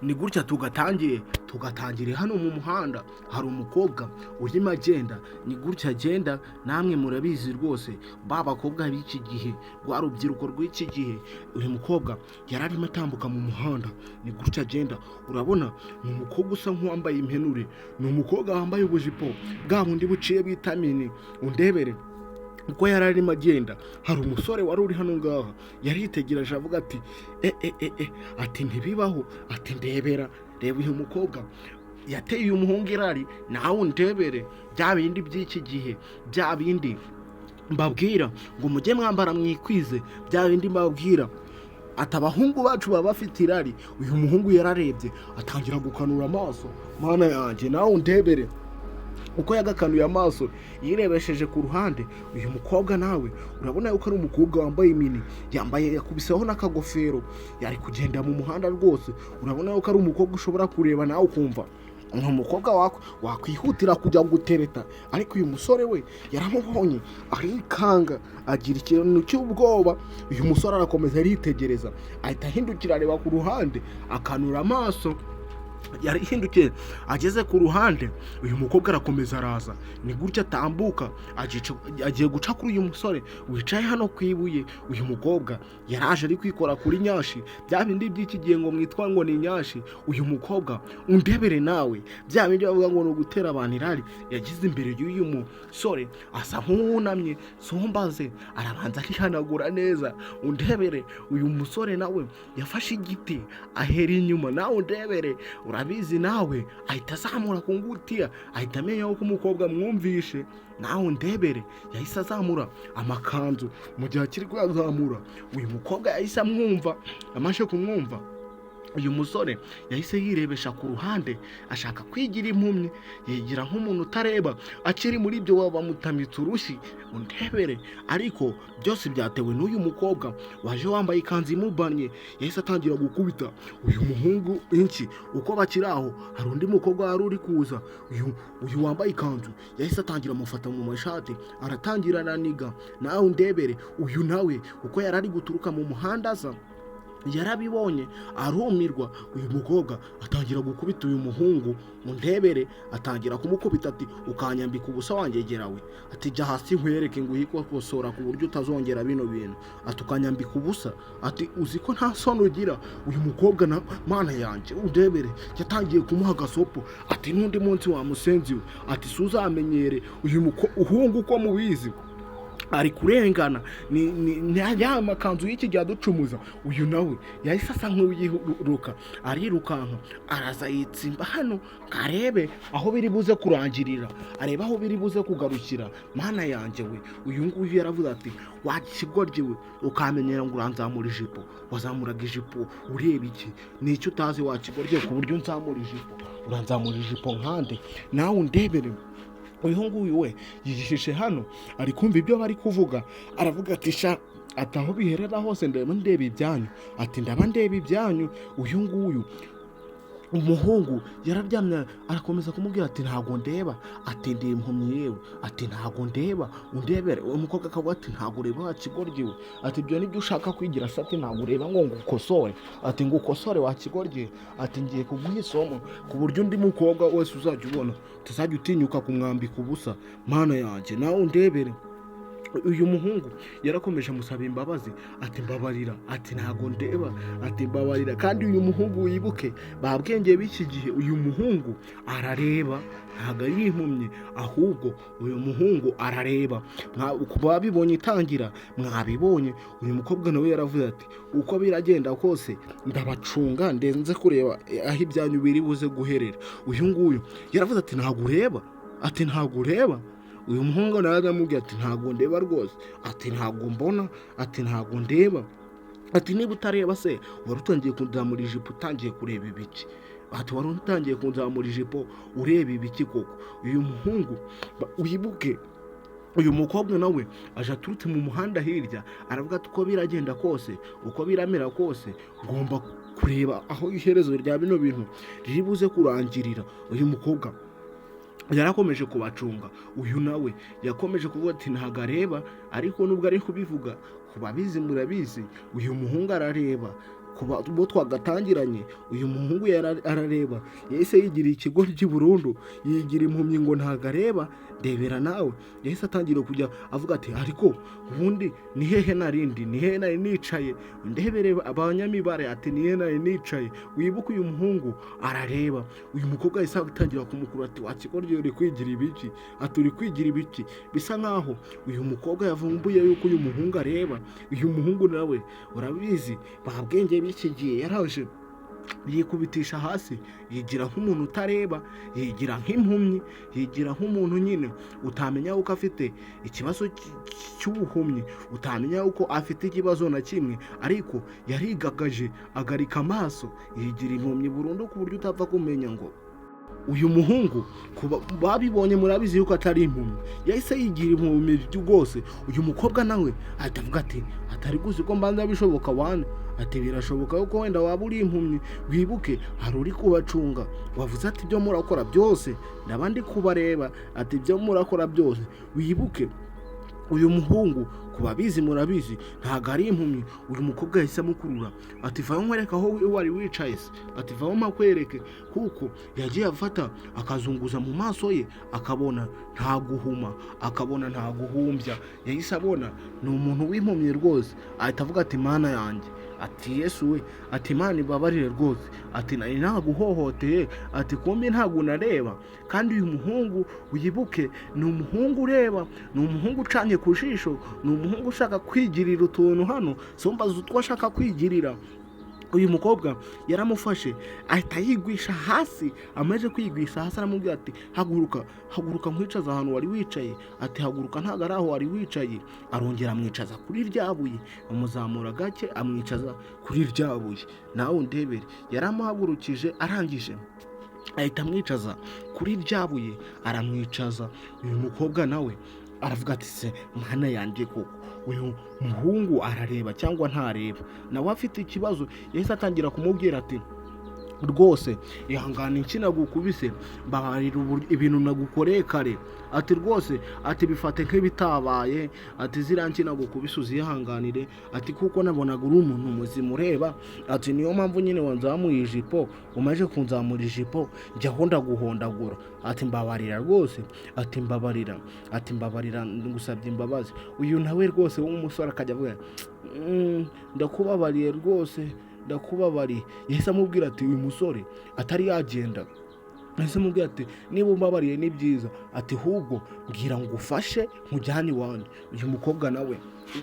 Ni gutya tugatangiye, tugatangiriye hano mu muhanda. Hari umukobwa urimo agenda, ni gutya agenda. Namwe murabizi rwose, ba bakobwa b'iki gihe, rwa rubyiruko rw'iki gihe. Uyu mukobwa yari arimo atambuka mu muhanda, ni gutya agenda. Urabona ni umukobwa usa nk'uwambaye impenure, ni umukobwa wambaye ubujipo bwa bundi buciye bita mini. Undebere uko yari arimo agenda. Hari umusore wari uri hano ngaha, yaritegereje avuga ati: "E e e e!" Ati: "Ntibibaho!" Ati: "Ndebera, reba uyu mukobwa yateye uyu muhungu irari." Nawe undebere bya bindi by'iki gihe, bya bindi mbabwira ngo mujye mwambara mwikwize, bya bindi mbabwira ati abahungu bacu baba bafite irari. Uyu muhungu yararebye atangira gukanura amaso. Mana yanjye, nawe undebere uko yagakanuye amaso, yirebesheje ku ruhande. Uyu mukobwa nawe urabona yuko ari umukobwa wambaye mini, yambaye yakubiseho n'akagofero, yari kugenda mu muhanda rwose. Urabona yuko ari umukobwa ushobora kureba nawe ukumva ni umukobwa wakwihutira kujya gutereta. Ariko uyu musore we yaramubonye arikanga, agira ikintu cy'ubwoba. Uyu musore arakomeza aritegereza, ahita ahindukira areba ku ruhande, akanura amaso. Yarihindukiye ageze ku ruhande, uyu mukobwa arakomeza araza. Ni gutya atambuka, agiye guca kuri uyu musore wicaye hano ku ibuye. Uyu mukobwa yaraje ari kwikora kuri nyashi, bya bindi by'iki gihe ngo mwitwa ngo ni nyashi. Uyu mukobwa, undebere nawe, bya bindi bavuga ngo ni ugutera abantu irari. Yagize imbere y'uyu musore asa nk'uwunamye, sombaze arabanza arihanagura neza. Undebere uyu musore nawe yafashe igiti ahera inyuma. Nawe undebere, urabizi nawe, ahita azamura ku ngutiya, ahita amenya ko umukobwa mwumvishe. Nawe undebere, yahise azamura amakanzu. Mu gihe akiri kuyazamura, uyu mukobwa yahise amwumva. Amaze kumwumva, uyu musore yahise yirebesha ku ruhande, ashaka kwigira impumyi, yigira nk'umuntu utareba. Akiri muri ibyo, baba bamutamitse urushyi. Undebere, ariko byose byatewe n'uyu mukobwa waje wambaye ikanzu imubannye. Yahise atangira gukubita uyu muhungu inshi. Uko bakiri aho, hari undi mukobwa wari uri kuza. Uyu wambaye ikanzu yahise atangira amufata mu mashati, aratangira araniga. Nawe undebere, uyu nawe uko yari ari guturuka mu muhanda aza, yarabibonye arumirwa. Uyu mukobwa atangira gukubita uyu muhungu. Undebere, atangira kumukubita ati: "Ukanyambika ubusa wangegerawe!" Ati: "Jya hasi nkwereke ngo uhikosora ku buryo utazongera bino bintu." Ati: "Ukanyambika ubusa!" Ati: "Uzi ko nta soni ugira?" Uyu mukobwa na mana yanjye, undebere, yatangiye kumuha agasopo. Ati: "N'undi munsi wamusenzi we!" Ati: "Suzamenyere." Uyu muhungu, uko mubizi, ari kurengana, ni ya makanzu y'iki gihe aducumuza. Uyu nawe yahise asa nk'uyiruka, arirukanka, araza yitsimba hano ngo arebe aho biri buze kurangirira, arebe aho biri buze kugarukira. Mana yanjye we, uyu nguyu yaravuze ati: "Wa kigoryi we, ukamenyera ngo uranzamura ijipo! Wazamuraga ijipo ureba iki? Ni icyo utazi wa kigoryi, ku buryo unzamura ijipo? Uranzamura ijipo nkande?" Nawe undebere, uyu nguyu we yihishe hano, ari kumva ibyo bari kuvuga. Aravuga ati: "Sha," ati, "aho biherera hose ndaba ndeba ibyanyu." Ati: "Ndaba ndeba ibyanyu." Uyu nguyu umuhungu yararyamye, arakomeza kumubwira ati: "Ntabwo ndeba." Ati: "Ndi impumyi yewe." Ati: "Ntabwo ndeba." Undebere, uwo mukobwa akavuga ati: "Ntabwo ureba wa kigoryi we." Ati: "Ibyo nibyo ushaka kwigira se?" Ati: "Ntabwo ureba ngo ngukosore." Ati: "Ngukosore wa kigoryi?" Ati: "Ngiye kuguha isomo ku buryo undi mukobwa wese uzajya ubona utazajya utinyuka kumwambika ubusa." Mana yanjye, nawe undebere, uyu muhungu yarakomeje amusaba imbabazi, ati: "Mbabarira." Ati: "Ntabwo ndeba." Ati: "Mbabarira." Kandi uyu muhungu, wibuke ba bwenge b'iki gihe, uyu muhungu arareba, ntabwo ari impumyi, ahubwo uyu muhungu arareba. Ku babibonye itangira, mwabibonye. Uyu mukobwa nawe yaravuze ati: "Uko biragenda kose ndabacunga, ndenze kureba aho ibyanyu biri buze guherera." Uyu nguyu yaravuze ati: "Ntabwo ureba." Ati: "Ntabwo ureba." Uyu muhungu nawe aramubwira ati: "Ntabwo ndeba rwose." Ati: "Ntabwo mbona." Ati: "Ntabwo ndeba." Ati: "Niba utareba se, wari utangiye kunzamura ijipo utangiye kureba ibiki?" Ati: "Wari utangiye kunzamura ijipo ureba ibiki koko?" Uyu muhungu, wibuke uyu mukobwa nawe aje aturutse mu muhanda hirya, aravuga ati: "Uko biragenda kose, uko biramera kose, ngomba kureba aho iherezo rya bino bintu riri buze kurangirira." Uyu mukobwa yarakomeje kubacunga. Uyu nawe yakomeje kuvuga ati: "Ntabwo areba." Ariko nubwo ari kubivuga, ku babizi murabizi, uyu muhungu arareba. Ku bo twagatangiranye, uyu muhungu arareba, yahise yigira ikigoryi burundu, yigira impumyi ngo ntabwo areba. Ndebera nawe, yahise atangira kujya avuga ati: "Ariko ubundi ni hehe narindi? Ni hehe nari nicaye?" Ndebere abanyamibare, ati: "Ni hehe nari nicaye?" Wibuke, uyu muhungu arareba. Uyu mukobwa yahise atangira kumukura ati: "Wa kigoryi, uri kwigira ibiki?" Ati: "Uri kwigira ibiki?" Bisa nkaho uyu mukobwa yavumbuye yuko uyu muhungu areba. Uyu muhungu nawe urabizi, ba bwenge b'iki gihe, yaraje yikubitisha hasi, yigira nk'umuntu utareba, yigira nk'impumyi, yigira nk'umuntu nyine utamenya yuko afite ikibazo cy'ubuhumyi, utamenya yuko afite ikibazo na kimwe. Ariko yarigagaje, agarika amaso, yigira impumyi burundu, ku buryo utapfa kumenya ngo uyu muhungu, kuba babibonye murabizi yuko atari impumyi, yahise yigira impumyi rwose. Uyu mukobwa nawe ahita avuga ati: "Atari guzi ko mbanza bishoboka wane." Ati: "Birashoboka yuko wenda waba uri impumyi." Wibuke, hari uri kubacunga wavuze ati: "Ibyo murakora byose ndaba ndi kubareba." Ati: "Ibyo murakora byose." Wibuke, uyu muhungu ku babizi murabizi ntabwo ari impumyi. Uyu mukobwa yahise amukurura ati: "Vayo nkwereke aho wari wicaye se." Ati: "Vayo mpakwereke." Kuko yagiye afata akazunguza mu maso ye, akabona nta guhuma, akabona nta guhumbya, yahise abona ni umuntu w'impumyi rwose. Ahita avuga ati: "Mana yanjye," ati: "Yesu we," ati: "Imana ibabarire rwose," ati: "Nari naguhohoteye," ati: "Kumbi ntabwo unareba." Kandi uyu muhungu, wibuke, ni umuhungu ureba, ni umuhungu ucanye ku jisho, ni umuhungu ushaka kwigirira utuntu hano, simbaza utwo ashaka kwigirira. Uyu mukobwa yaramufashe ahita yigwisha hasi. Amaze kwigwisha hasi, aramubwira ati: "Haguruka, haguruka nkwicaza ahantu wari wicaye." Ati: "Haguruka, ntabwo ari aho wari wicaye." Arongera amwicaza kuri rya buye, amuzamura gake, amwicaza kuri rya buye. Nawe undebere, yaramuhagurukije, arangije ahita amwicaza kuri rya buye, aramwicaza. Uyu mukobwa nawe aravuga ati: "Se mwana yanjye, koko uyu muhungu arareba cyangwa ntareba?" Nawe afite ikibazo. Yahise atangira kumubwira ati: "Rwose ihangane iki nagukubise, mbabarira ibintu nagukoreye kare." Ati: "Rwose," ati, "bifate nk'ibitabaye." Ati: "Ziriya nki nagukubise uzihanganire." Ati: "Kuko nabonaga uri umuntu muzima ureba." Ati: "Niyo mpamvu nyine wanzamuye ijipo, umaze kunzamura ijipo njyaho ndaguhondagura." Ati: "Mbabarira rwose." Ati: "Mbabarira." Ati: "Mbabarira, ngusabye imbabazi." Uyu nawe rwose w'umusore akajya avuga: "Ndakubabariye rwose, ndakubabariye." Yahise amubwira ati, uyu musore atari yagenda, yahise amubwira ati: "Niba umbabariye ni byiza." Ati: "Ahubwo mbwira ngo ufashe nkujyane iwanyu." Uyu mukobwa nawe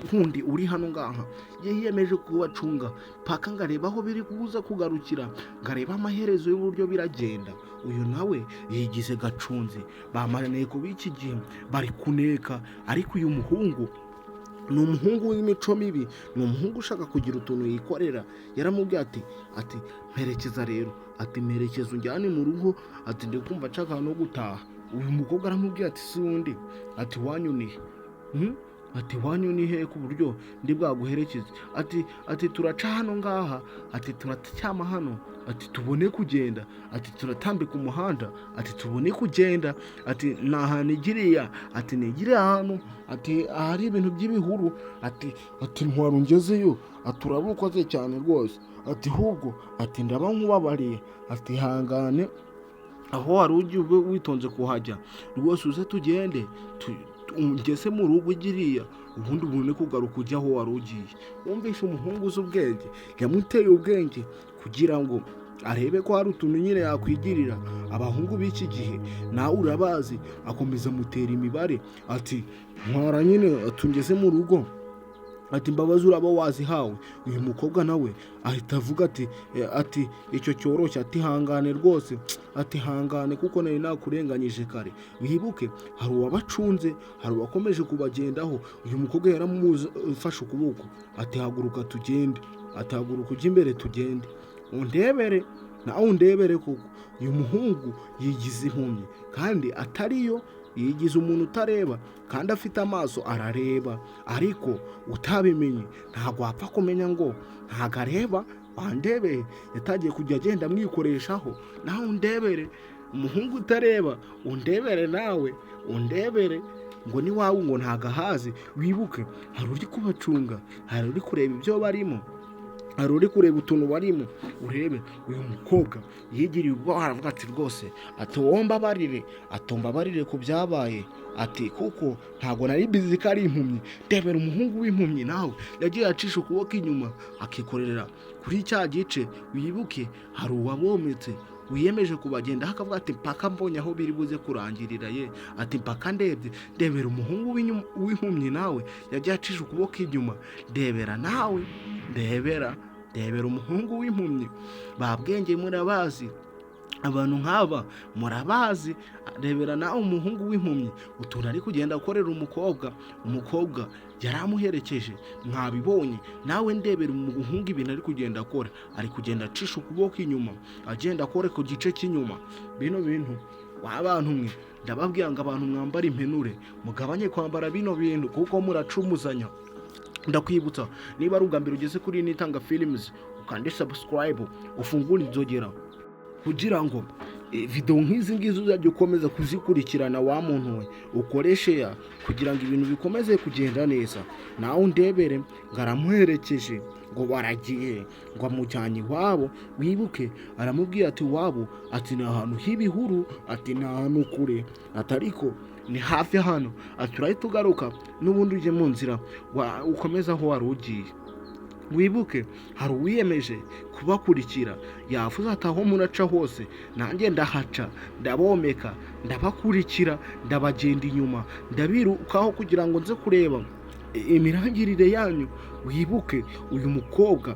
nkundi uri hano ngaha yiyemeje kubacunga paka ngareba aho biri kuza kugarukira, ngareba amaherezo y'uburyo biragenda. Uyu nawe yigize gacunzi, bamaneko b'iki gihe bari kuneka. Ariko uyu muhungu ni umuhungu w'imico mibi, ni umuhungu ushaka kugira utuntu yikorera. Yaramubwiye ati: "Mperekeza rero." Ati: "Mperekeza unjyane mu rugo." Ati: "Ndi kumva nshaka no gutaha." Uyu mukobwa aramubwira ati: "Si undi," ati: "Wanyu ni he?" Ati: "Wanyu ni he ku buryo ndi bwaguherekeze?" Ati: "Turaca hano ngaha." Ati: "Turacyama hano." Ati: "Tubone kugenda." Ati: "Turatambika umuhanda." Ati: "Tubone kugenda." Ati: "Ni ahantu igiriya." Ati: "Nigiriya ahantu." Ati: "Ahari ibintu by'ibihuru." Ati: "Ntwara ungezeyo." Ati: "Uraba ukoze cyane rwose." Ati: "Ahubwo," ati, "ndaba nkubabariye." Ati: "Hangane, aho wari ugiye ube witonze kuhajya rwose, uze tugende ungeze mu rugo igiriya, ubundi ubone kugaruka ujya aho wari ugiye." Wumvishe umuhungu uzi ubwenge, yamuteye ubwenge kugira ngo arebe ko hari utuntu nyine yakwigirira. Abahungu b'iki gihe nawe urabazi. Akomeza amutera imibare ati: "Ntwara nyine tungeze mu rugo." Ati: "Imbabazi uraba wazihawe." Uyu mukobwa nawe ahita avuga ati: "Icyo cyoroshye." Ati: "Hangane rwose." Ati: "Hangane kuko nari nakurenganyije kare." Wibuke, hari uwabacunze, hari uwakomeje kubagendaho. Uyu mukobwa yaramufashe ukuboko ati: "Haguruka tugende." Ati: "Haguruka ujye imbere tugende." Undebere nawe, undebere koko, uyu muhungu yigize impumyi kandi atariyo, yigize umuntu utareba kandi afite amaso arareba. Ariko utabimenye ntabwo wapfa kumenya ngo ntabwo areba. Wandebeye, yatangiye kujya agenda amwikoreshaho. Nawe undebere umuhungu utareba, undebere nawe, undebere ngo ni wawe ngo ntabwo ahazi. Wibuke, hari uri kubacunga, hari uri kureba ibyo barimo. Hari uri kureba utuntu barimo. Urebe uyu mukobwa yigiriye ubwoba, aravuga ati: "Rwose," ati, "wowe mbabarire," ati, "mbabarire ku byabaye," ati, "kuko ntabwo nari bizi ko ari impumyi." Ndebera umuhungu w'impumyi nawe yagiye acisha ukuboko inyuma akikorera kuri cya gice. Wibuke hari uwabometse wiyemeje kubagendaho, akavuga ati: "Mpaka mbonye aho biri buze kurangirira ye," ati, "mpaka ndebye." Ndebera umuhungu w'impumyi nawe yagiye acisha ukuboko inyuma. Ndebera nawe, ndebera, ndebera umuhungu w'impumyi. Ba bwenge murabazi, abantu nk'aba murabazi. Rebera nawe umuhungu w'impumyi utuntu ari kugenda akorera umukobwa. Umukobwa yari amuherekeje, mwabibonye. Nawe ndebera umuhungu ibintu ari kugenda akora, ari kugenda acisha ukuboko inyuma, agenda akora ku gice cy'inyuma. Bino bintu w'abantu mwe, ndababwira ngo abantu mwambara impenure mugabanye kwambara bino bintu kuko muracumuzanya. Ndakwibutsa, niba ari ubwa mbere ugeze kuri Nitanga Films, ukande subscribe, ufungure inzogera kugira ngo video nk'izi ngizi uzajya ukomeza kuzikurikirana. Wa muntu we, ukoreshe ya kugira ngo ibintu bikomeze kugenda neza. Nawe undebere ngo aramuherekeje, ngo baragiye, ngo amujyanye iwabo. Wibuke aramubwira ati: "Iwabo," ati, "ni ahantu h'ibihuru," ati, "ni ahantu kure," ati, "ariko ni hafi hano," ati, "urahita ugaruka n'ubundi ujye mu nzira ukomeze aho wari ugiye." Wibuke hari uwiyemeje kubakurikira, yavuze ati: "Aho muraca hose nanjye ndahaca, ndabomeka, ndabakurikira, ndabagenda inyuma, ndabirukaho kugira ngo nze kureba imirangirire yanyu." Wibuke uyu mukobwa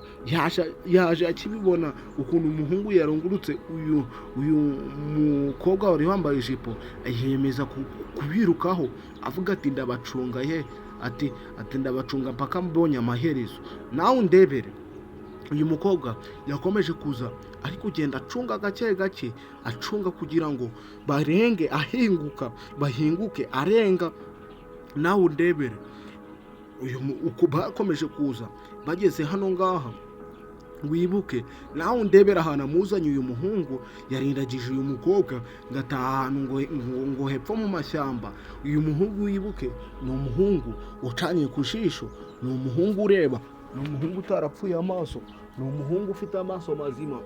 yaje akibibona ukuntu umuhungu yarungurutse uyu mukobwa wari wambaye ijipo, yiyemeza kubirukaho, avuga ati: "Ndabacunga ye," ati, "ndabacunga mpaka mbonye amaherezo." Nawe undebere uyu mukobwa yakomeje kuza ari kugenda acunga gake gake, acunga kugira ngo barenge, ahinguka, bahinguke arenga. Nawe undebere uyu uko bakomeje kuza bageze hano ngaha. Wibuke nawe undebera ahantu amuzanye. Uyu muhungu yarindagije uyu mukobwa ngo ataha ahantu ngo hepfo mu mashyamba. Uyu muhungu, wibuke, ni umuhungu ucanye ku jisho, ni umuhungu ureba, ni umuhungu utarapfuye amaso, ni umuhungu ufite amaso mazima.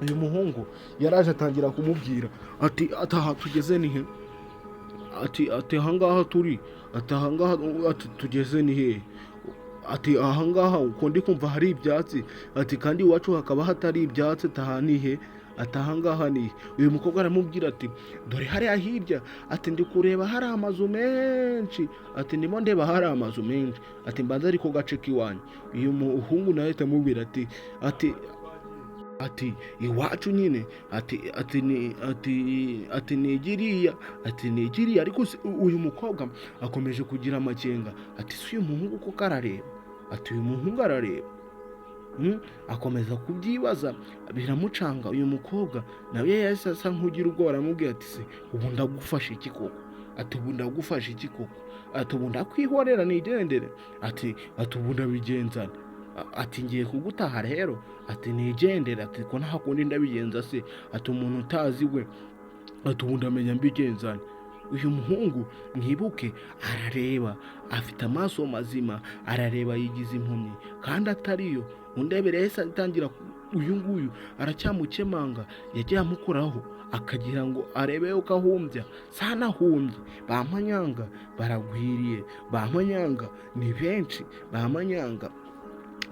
Uyu muhungu yaraje atangira kumubwira ati: "Ataha tugeze ni he?" Ati: "Ahangaha turi," ati, "ahangaha," ati, "tugeze ni hehe?" Ati: "Ahangaha uko ndi kumva hari ibyatsi," ati, "kandi iwacu hakaba hatari ibyatsi, taha ni he?" Ati: "Ahangaha ni he?" Uyu mukobwa aramubwira ati: "Dore hariya hirya," ati, "ndi kureba hari amazu menshi," ati, "ndimo ndeba hari amazu menshi," ati, "mbanza ariko gace k'iwanyu." Uyu muhungu nawe ahita amubwira ati: "Iwacu nyine," ati ni ati "nigiriya," ati, "nigiriya." Ariko uyu mukobwa akomeje kugira amakenga, ati: "Si uyu muhungu koko arareba?" Ati: "Uyu muhungu arareba?" Akomeza kubyibaza, biramucanga. Uyu mukobwa nawe yahise asa nk'ugira ubwoba, aramubwira ati: "Se ubu ndagufasha iki koko?" Ati: "Ubu ndagufasha iki koko?" Ati: "Ubu ndakwihorera nigendere?" Ati: "Ubu ndabigenzana?" Ati: "Ngiye kugutaha rero," ati, "nigendere," ati, "ko nta kundi ndabigenza se?" Ati: "Umuntu utazi we," ati, "ubu ndamenya mbigenzane?" Uyu muhungu, mwibuke, arareba, afite amaso mazima, arareba, yigize impumyi kandi atariyo. Undebere yahise atangira, uyu nguyu aracyamukemanga, yagiye amukoraho akagira ngo arebe yuko ahumbya, sanahumbye. Ba manyanga baragwiriye, ba manyanga ni benshi, ba manyanga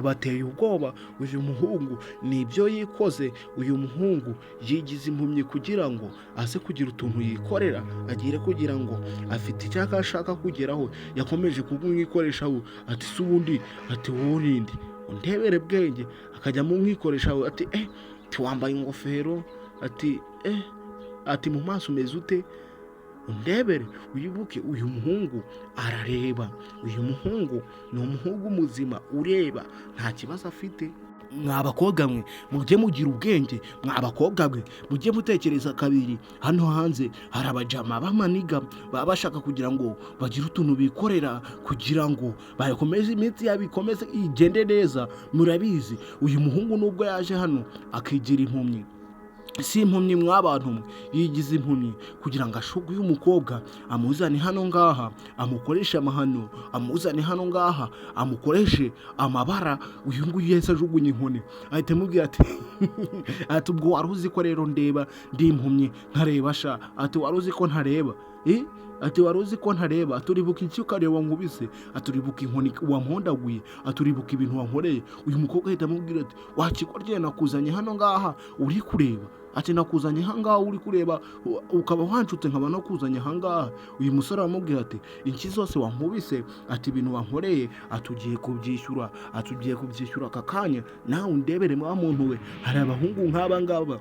bateye ubwoba. Uyu muhungu ni ibyo yikoze. Uyu muhungu yigize impumyi kugira ngo aze kugira utuntu yikorera, agire kugira ngo afite icyaka ashaka kugeraho. Yakomeje kumwikoreshaho, ati: "Si ubundi," ati, "wowe urinde undebere bwenge." Akajya amwikoreshaho, ati: "Eh," ati, "wambaye ingofero," ati, "eh," ati, "mu maso umeze ute?" Undebere, wibuke uyu muhungu arareba. Uyu muhungu ni umuhungu muzima ureba, nta kibazo afite. Mwa bakobwa mwe, mujye mugira ubwenge. Mwa bakobwa mwe, mujye mutekereza kabiri. Hano hanze hari abajama b'amaniga baba bashaka kugira ngo bagire utuntu bikorera kugira ngo bakomeze iminsi yabo ikomeze igende neza. Murabizi, uyu muhungu nubwo yaje hano akigira impumyi. Si impumyi mw'abantu mwe, yigize impumyi kugira ngo ashuke uyu mukobwa, amuzane hano ngaha amukoreshe amahano, amuzane hano ngaha amukoreshe amabara. Uyu nguyu yahise ajugunya inkoni, ahita amubwira ati "Ubwo wari uzi ko rero ndeba, ndi impumyi ntareba sha?" Ati "Wari uzi ko ntareba?" Ati "Wari uzi ko ntareba?" Ati "Uribuka iki ukareba nkubise?" Ati "Uribuka inkoni wampondaguye?" Ati "Uribuka ibintu wankoreye?" Uyu mukobwa ahita amubwira ati "Wakigoryi, nakuzanye hano ngaha uri kureba." Ati "Nakuzanye aha ngaha uri kureba, ukaba wanshutse nkaba nakuzanye aha ngaha." Uyu musore aramubwira ati "Inshyi zose wankubise," ati "ibintu wankoreye," ati "ugiye kubyishyura," ati "ugiye kubyishyura aka kanya, nawe undebere." Mwa muntu we, hari abahungu nk'aba ngaba.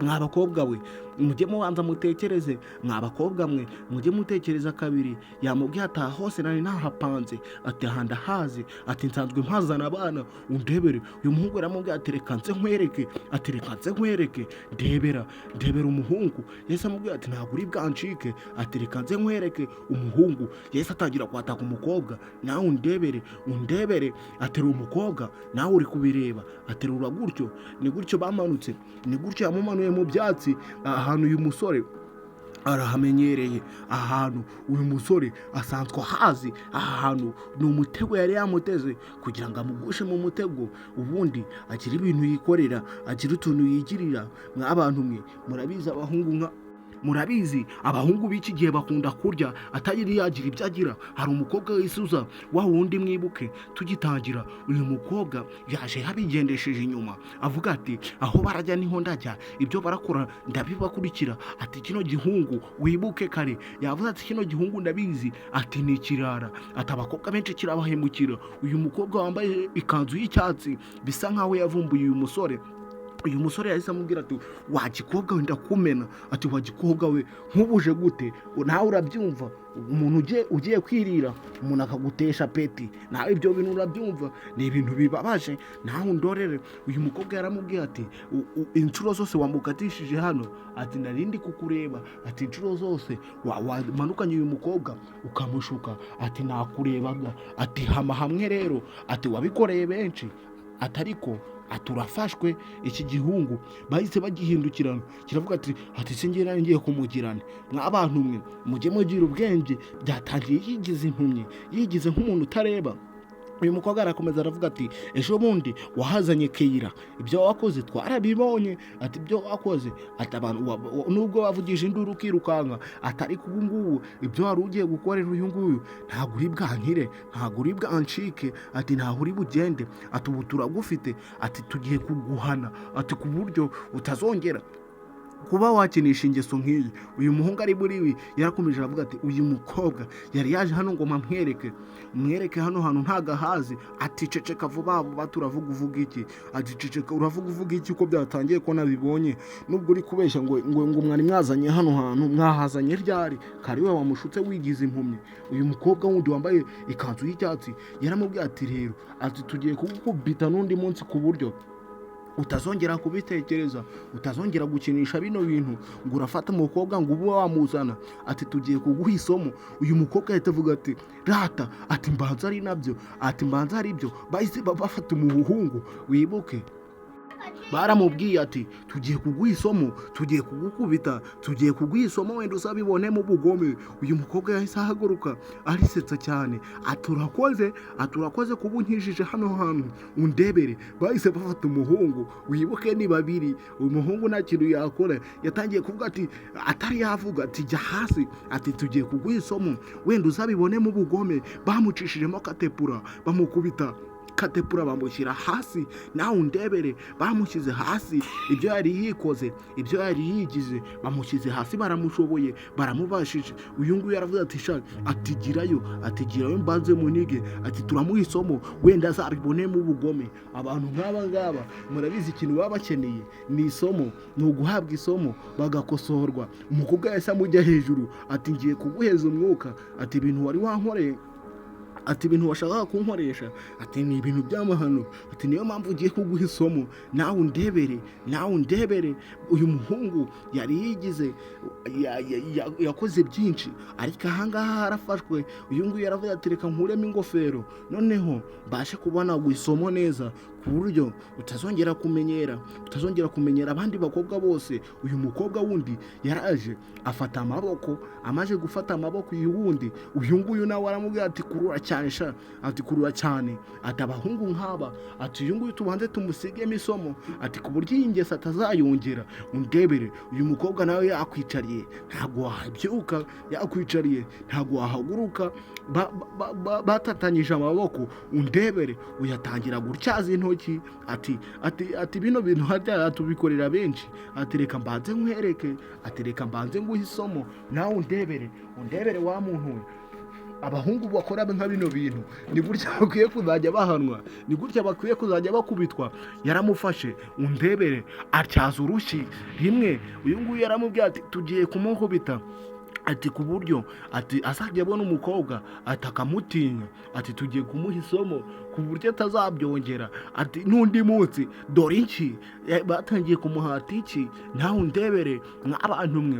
Mwa bakobwa we, mujye mubanza mutekereze. Mwa bakobwa mwe, mujye mutekereza kabiri. Yamubwiye ati "Aha hose nari nahapanze," ati "aha ndahazi," ati "nsanzwe mpazana abana, undebere." Uyu muhungu yaramubwiye ati "Reka nze nkwereke," ati "Reka nze nkwereke, ndebera, ndebera." Umuhungu yahise amubwira ati "Ntabwo uri bwancike," ati "Reka nze nkwereke." Umuhungu yahise atangira kwataka umukobwa: "Nawe undebere, undebere." Aterura umukobwa, nawe uri kubireba, aterura gutyo. Ni gutyo bamanutse, ni gutyo yamumanuye mu byatsi. Ahantu uyu musore arahamenyereye, ahantu uyu musore asanzwe ahazi. Aha hantu ni umutego yari yamuteze kugira ngo amugushe mu mutego, ubundi agire ibintu yikorera, agire utuntu yigirira. Mw'abantu mwe, murabizi abahungu nka murabizi, abahungu b'iki gihe bakunda kurya atari yagira ibyo agira. Hari umukobwa wisuza wa wundi mwibuke tugitangira. Uyu mukobwa yaje yabigendesheje inyuma, avuga ati "Aho barajya niho ndajya, ibyo barakora ndabibakurikira." Ati "Kino gihungu," wibuke kare yavuze ati "Kino gihungu ndabizi," ati "ni ikirara," ati "abakobwa benshi kirabahemukira." Uyu mukobwa wambaye ikanzu y'icyatsi bisa nkaho yavumbuye uyu musore. Uyu musore yahise amubwira ati "Wa gikobwa we, ndakumena." Ati "Wa gikobwa we, nk'ubuje gute?" Nawe urabyumva, umuntu ugiye kwirira umuntu akagutesha peti, nawe ibyo bintu urabyumva, ni ibintu bibabaje. Nawe undorere. Uyu mukobwa yaramubwiye ati "Inshuro zose wamukatishije hano," ati "narindi kukureba," ati "inshuro zose wamanukanye uyu mukobwa ukamushuka," ati "nakurebaga," ati "hama hamwe rero," ati "wabikoreye benshi," ati "ariko," ati "urafashwe." Iki gihungu bahise bagihindukirana, kiravuga ati "Se ngiye ngiye kumugirana?" Mw'abantu mwe, mujye mugira ubwenge. Byatangiye yigize impumyi, yigize nk'umuntu utareba. Uyu mukobwa arakomeza aravuga ati "Ejo bundi wahazanye Keyira, ibyo wakoze twarabibonye," ati "ibyo wakoze," ati "abantu nubwo wavugije induru ukirukanka," ati "ariko ubu ngubu ibyo wari ugiye gukorera uyu nguyu ntabwo uri bwankire, ntabwo uri bwancike," ati "ntaho uri bugende," ati "ubu turagufite," ati "tugiye kuguhana," ati "ku buryo utazongera kuba wakinisha ingeso nk'iyi." Uyu muhungu ari muri we yarakomeje aravuga ati "Uyu mukobwa yari yaje hano ngo mpamwereke, mwereke hano hantu ntagahazi." Ati "Ceceka vuba vuba, turavuga uvuga iki?" Ati "Ceceka, uravuga uvuga iki ko byatangiye, ko nabibonye? Nubwo uri kubeshya ngo mwari mwazanye hano hantu, mwahazanye ryari kari we wamushutse wigize impumyi?" Uyu mukobwa wundi wambaye ikanzu y'icyatsi yaramubwiye ati "Rero," ati "tugiye kugukubita n'undi munsi ku buryo utazongera kubitekereza, utazongera gukinisha bino bintu ngo urafata umukobwa ngo ube wamuzana," ati "tugiye kuguha isomo." Uyu mukobwa ahita avuga ati "Rata," ati "mbanza ari nabyo," ati "mbanza ari byo." Bahise bafata umuhungu, wibuke baramubwiye ati "Tugiye kuguha isomo, tugiye kugukubita, tugiye kuguha isomo, wenda uzabibonemo ubugome." Uyu mukobwa yahise ahaguruka arisetsa cyane, ati "Urakoze," ati "urakoze kuba unkijije hano hantu, undebere." Bahise bafata umuhungu, wibuke ni babiri. Uyu muhungu nta kintu yakora, yatangiye kuvuga ati, atari yavuga ati "Jya hasi," ati "tugiye kuguha isomo, wenda uzabibonemo ubugome." Bamucishijemo katepura, bamukubita katepura, bamushyira hasi. Nawe undebere, bamushyize hasi, ibyo yari yikoze, ibyo yari yigize, bamushyize hasi, baramushoboye, baramubashije. Uyu nguyu yaravuze ati "Sha," ati "girayo," ati "girayo mbanze munige," ati "turamuha isomo, wenda azabibonemo ubugome." Abantu nk'aba ngaba murabizi, ikintu baba bakeneye ni isomo, ni uguhabwa isomo bagakosorwa. Umukobwa yahise amujya hejuru ati "Ngiye kuguheza umwuka," ati "ibintu wari wankoreye," ati "ibintu washakaga kunkoresha," ati "ni ibintu by'amahano," ati "niyo mpamvu ugiye kuguha isomo, nawe undebere, nawe undebere." Uyu muhungu yari yigize yakoze byinshi, ariko ahangaha harafashwe. Uyu nguyu yaravuze ati "Reka nkuremo ingofero, noneho mbashe kubona isomo neza." ku buryo utazongera kumenyera, utazongera kumenyera abandi bakobwa bose. Uyu mukobwa wundi yaraje afata amaboko, amaze gufata amaboko uyu wundi, uyu nguyu nawe aramubwira ati: "Kurura cyane sha," ati: "Kurura cyane," ati: "Abahungu nk'aba," ati: "Uyu nguyu tubanze tumusigemo isomo," ati: "Ku buryo iyi ngeso atazayongera." Undebere, uyu mukobwa nawe yakwicariye, ntabwo wabyuka, yakwicariye, ntabwo wahaguruka. Batatanyije amaboko. Undebere, uyatangira gutyaza intoki, ati: "Bino bintu harya tubikorera benshi," ati: "Reka mbanze nkwereke," ati: "Reka mbanze nguhe isomo." Nawe undebere, undebere wa muntu we, abahungu bakora nka bino bintu ni gutya bakwiye kuzajya bahanwa, ni gutya bakwiye kuzajya bakubitwa. Yaramufashe, undebere, atyaza urushyi rimwe. Uyu nguyu yaramubwiye ati: "Tugiye kumukubita," ati: "Ku buryo," ati, "azajya abona umukobwa," ati, "akamutinya," ati: "Tugiye kumuha isomo ku buryo atazabyongera," ati: "N'undi munsi dore iki." Batangiye kumuhata iki. Nawe undebere, mw'abantu mwe,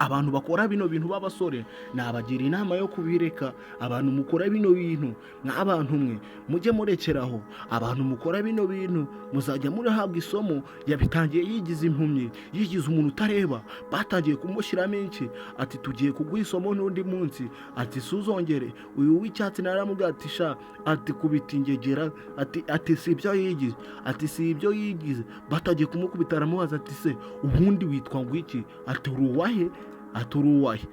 abantu bakora bino bintu b'abasore nabagira inama yo kubireka. Abantu mukora bino bintu, mw'abantu mwe, mujye murekeraho. Abantu mukora bino bintu muzajya murahabwa isomo. Yabitangiye yigize impumyi, yigize umuntu utareba. Batangiye kumushyiramo iki, ati: "Tugiye kuguha isomo n'undi munsi," ati: "Suzongere." Uyu w'icyatsi naramubwira ati: "Sha," ati: "Kubita ingegera," ati: "Si ibyo yigize," ati: "Si ibyo yigize." Batangiye kumukubita. Aramubaza ati: "Se ubundi witwa ngo iki?" Ati: "Uri uwahe?" Ati: "Uri uwahe?"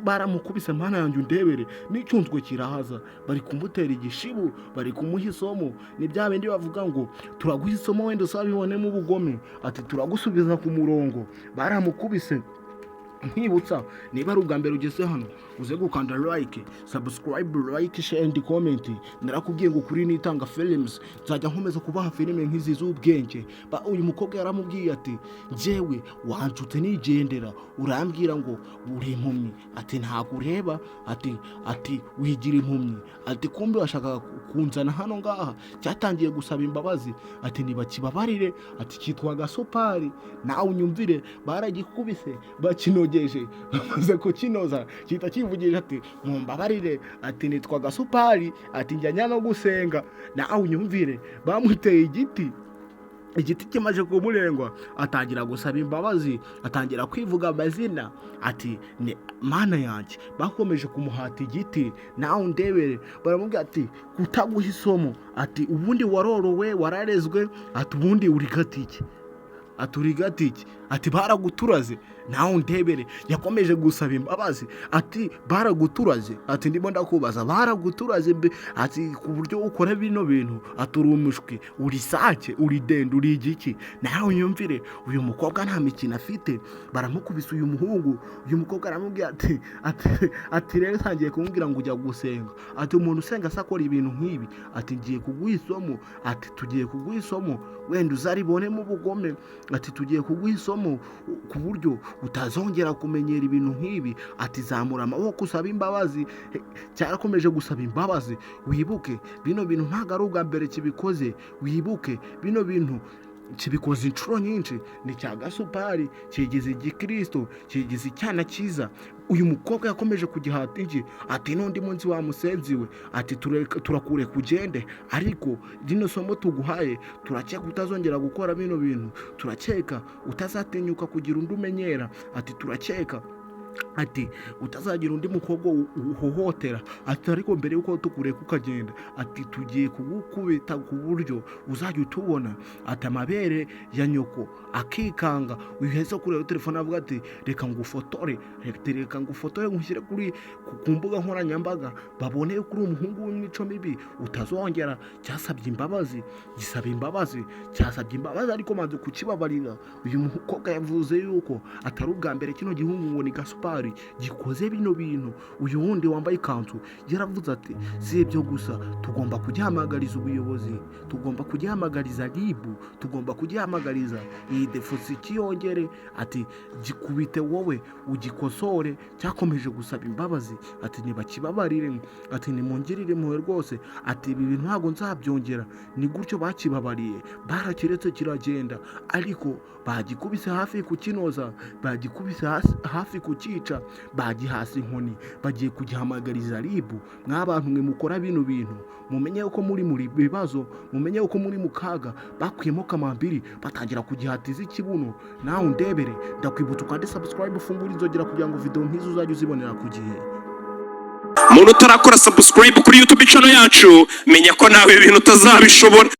Baramukubise, mana yanjye, undebere, n'icyunzwe kirahaza. Bari kumutera igishibu, bari kumuha isomo. Ni bya bindi bavuga ngo: "Turaguha isomo, wenda usabibonemo ubugome," ati: "Turagusubiza ku murongo." Baramukubise. Nkwibutsa, niba ari ubwa mbere ugeze hano, uze gukanda like, subscribe, like, share and comment. Narakubwiye ngo kuri Nitanga Films nzajya nkomeza kubaha filime nk'izi z'ubwenge. Uyu mukobwa yaramubwiye ati: "Njyewe wanshutse nigendera, urambwira ngo uri impumyi," ati: "Ntabwo ureba," ati: "Wigira impumyi," ati: "Kumbe washakaga kunzana hano ngaha." Cyatangiye gusaba imbabazi, ati: "Ntibakibabarire," ati: "Cyitwa Gasupari." Nawe unyumvire, baragikubise, bakinogeje, bamaze kukinoza gihita kivugisha ati: "Mumbabarire," ati: "Nitwa Gasupari," ati: "Njya no gusenga." Nawe unyumvire, bamuteye igiti, igiti kimaze kumurengwa atangira gusaba imbabazi, atangira kwivuga amazina, ati: "Ni mana yanjye." Bakomeje kumuhata igiti. Nawe undebere, baramubwira ati: "Kutaguha isomo," ati: "Ubundi warorowe, wararezwe," ati: "Ubundi uri gatike," ati: "Uri gatike," ati: "Baraguturaze." Nawe undebere, yakomeje gusaba imbabazi, ati: "Baraguturaze," ati: "Ndimo ndakubaza, baraguturaze mbe?" Ati: "Ku buryo ukora bino bintu," ati: "Uri umushwi, uri sake, uri dende, uri igiki?" Nawe unyumvire, uyu mukobwa nta mikino afite. Baramukubise uyu muhungu. Uyu mukobwa aramubwira ati: "Rero utangiye kumubwira ngo ujya gusenga," ati: "Umuntu usenga se akora ibintu nk'ibi?" Ati: "Ngiye kuguha isomo," ati: "Tugiye kuguha isomo, wenda uzaribonemo ubugome," ati: "Tugiye kuguha isomo ku buryo utazongera kumenyera ibintu nk'ibi," ati: "Zamura amaboko usabe imbabazi." Cyarakomeje gusaba imbabazi. Wibuke, bino bintu ntabwo ari ubwa mbere kibikoze. Wibuke, bino bintu kibikoze inshuro nyinshi. Ni cya Gasupari, kigize igikristo, kigize icyana cyiza. Uyu mukobwa yakomeje kugihata iki, ati: "N'undi munsi wa musenzi we," ati: "Turakureka ugende, ariko rino somo tuguhaye, turakeka utazongera gukora bino bintu, turakeka utazatinyuka kugira undi umenyera," ati: "Turakeka," ati, "utazagira undi mukobwa uhohotera," ati: "Ariko mbere y'uko tukureka ukagenda," ati, "tugiye kugukubita ku buryo uzajya utubona," ati, "amabere ya nyoko akikanga." Uheze kureba telefone, avuga ati: "Reka ngufotore, reka ngufotore nkushyire ku mbuga nkoranyambaga, babone ko uri umuhungu w'imico mibi, utazongera." Cyasabye imbabazi, gisaba imbabazi, cyasabye imbabazi, ariko maze kukibabarira. Uyu mukobwa yavuze yuko atari ubwa mbere kino gihungu ngo ni Gasupari gikoze bino bintu. Uyu wundi wambaye ikanzu yaravuze ati: "Si ibyo gusa, tugomba kugihamagariza ubuyobozi, tugomba kugihamagariza RIB, tugomba kugihamagariza iyi defusi ikiyongere," ati: "Gikubite wowe ugikosore." Cyakomeje gusaba imbabazi, ati: "Ntibakibabarire," ati: "Nimungirire impuhwe rwose," ati: "Ibi bintu ntabwo nzabyongera." Ni gutyo bakibabariye, barakiretse kiragenda, ariko bagikubise hafi kukinoza, bagikubise hafi kukica. kukica. Bagihasa inkoni, bagiye kugihamagariza RIB. Mw'abantu mwe mukora bino bintu, mumenye ko muri bibazo, mumenye ko muri mu kaga. Bakuyemo kamambiri, batangira kugihatiza ikibuno. Nawe undebere, ndakwibutsa ukande subscribe, ufungure inzogera kugira ngo video nk'izo uzajye uzibonera ku gihe. Muntu utarakora subscribe kuri YouTube channel yacu, menya ko nawe ibintu utazabishobora.